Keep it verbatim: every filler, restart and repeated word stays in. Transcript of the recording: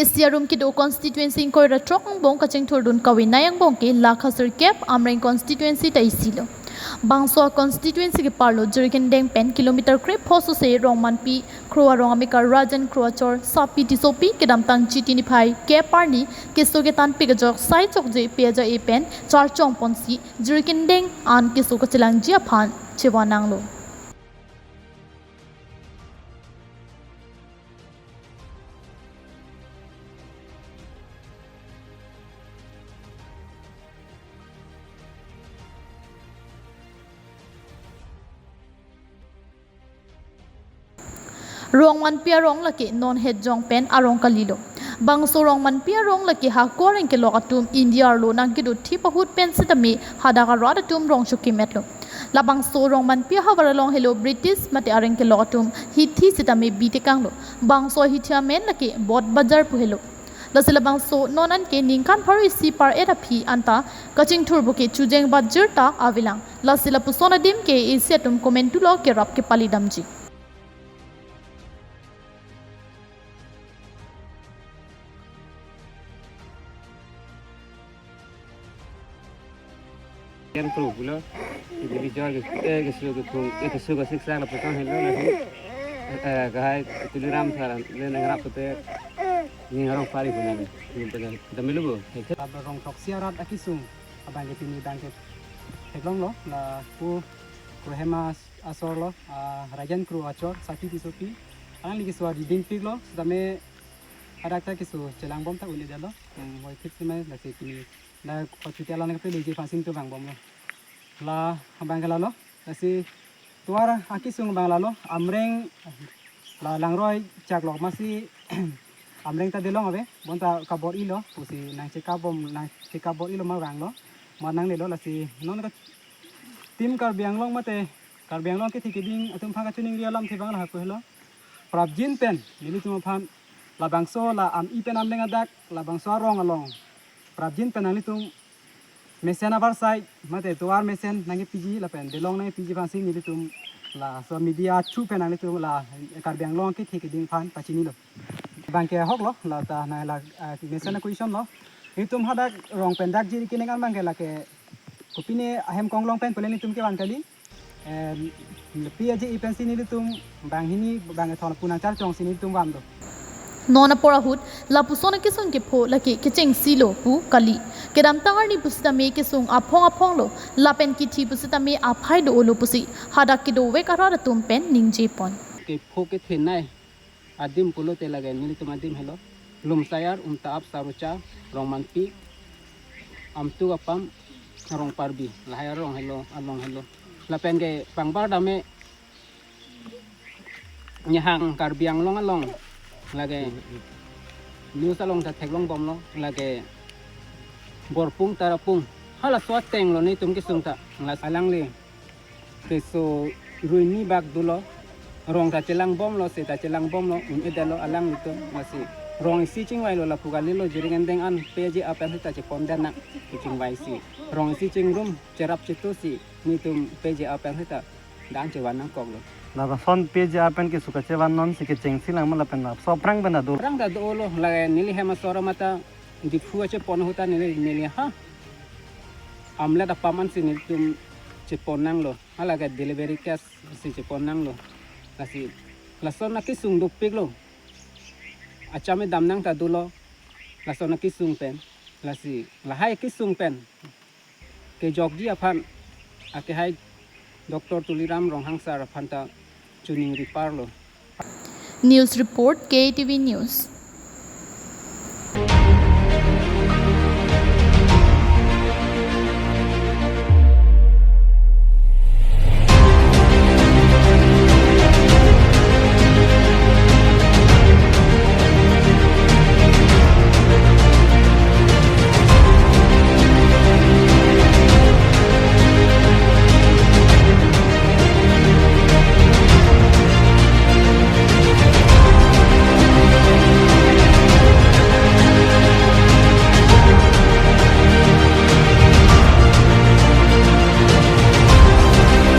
Siarum kedo constituency ingkoi ra throk angbong kachingthurdun kawenei angbong ke lakha sirkep Amreng constituency ta isilo. Bangso constituency keparlo Jirikindeng pen kilometer krepho sose Rongmanpi Kro arong amekar Rajen Kro achor Sapi Tissopi kedamtang Chiti niphai kep arni keso ketanpik ajok sai chokje pe aja-e pen charchong ponsi Jirikindeng an keso kachelangji aphan chevananglo. Rongmanpi arong lake non hetjong pen arong kalilo. Bangso Rongmanpi arong lake hako areng kelok atum India arlo nangkedo thip ahut pen sitame hadak arat atum rong chokimetlo. Labangso Rongmanpi ahavar along helo British mate areng kelok atum hithi sitame bitekanglo. Bangso hithi amen lake Bot Bazar pu helo. Lasi labangso non anke ningkan pharo isi par-et aphi anta kachingthur bo ke chujeng bajir ta avelang. Lasi lapuson adim ke isi atum komentulo kerap kepali damji. Ken pro pulo, individual ke, eh, keso kethung, eh, keso kesik sang lapu tang helo lagi. Eh, kahai Tuliram sar, le nangrap pute, ni harong pari punya ni. Ni tengah, kita milu bu. Lapu rong throksi arat akesung, abang ke pini abang ke theklonglo, lapu Kro Hema asor lo, ah, Rajen Kro achor, Sapi Tissopi. Alangli keso adingpiklo, sitame hadak ta keso chelangbom ta un-edetlo. Hmm, hoi thip sitame, lasi pini, la kochuti alang ke pele je phansi nelitum vangbomlo. La abang ke lalo, lasi tovar akesung abang lalo, Amreng, la langroi chaklok masi, Amreng ta delong ave, bonta kabor-ilo, pusi nangchekap bom, nangchekap bor-ilo ma vanglo, ma nanglelo, lasi non ka Team Karbi Anglong mate Karbi Anglong kethe keding atum aphan kachiningri alamthe abang lahai pu helo. Prapjin pen nelitum aphan labangso la Am-i pen Amreng adak labangso arong along prapjin pen nanglitum mesen avarsai mate tovar mesen nangkepiji lapen delong nangkepiji aphansi nelitum laso media through pen nanglitum la Karbi Anglong kethe keding aphan pachinilo. Abang ke ahoklo, la ta na la, ah, mesen a question lo. Nelitum hadak rong pen dak Jirikindeng an abang ke lake kopine ahem konglong pen pule nelitum kevan kali. Em, P A J E pensi nelitum banghini bang ethon pu nangcharchongsi nelitum van do. Non apor ahut lapuson akesung kepho lake kechengsilo pu kali. Kedamtang arni pusitame kesung aphong aphonglo, lapen kithi pusitame aphai do-olo pusi hadak kedovek arat atum pen ningjepon. Kepho kethenei adim pulote lake nelitum adim helo. Lumsayar, Umta-ap, Sarucha, Rongmanpi, Amtuk Apam, Rongparbi, lahai arong helo, along helo. Lapen ke pangbar dame nihang Karbi Anglong along lake news along ta theklongbomlo, lake Borpung Tarapung. Halaso atenglo nelitum kesung ta, la alangli keso ruini bak dolo, rong ta chelangbomlo, se ta chelangbomlo, un-edetlo alanglitum, lasi rong isi chingvailo lapu kalilo, Jirikindeng an P A J E pen seta chepon dana, chingvaisi. Rong isi chingrum, cherap chetusi, nelitum P A J E pen seta dang chevan nangkoklo. Lason P A J E pen keso kachevan nonsi kechengsi lang ma lapen laso aphrang pen ta do. Aphrang ta dolo, la neli hem asor mata Diphu achepon ahut ta neli, neli ha Amlet Apam ansi nelitum chepon nanglo. Hala ke delivery case si chepon nanglo. Lasi lason akesung dopiklo. Acham edam nang ta dolo. Lason akesung pen. Lasi lahai akesung pen kejokji aphan akehai Doctor Tuliram Ronghang sir aphan ta choningri parlo. News report, K T V News.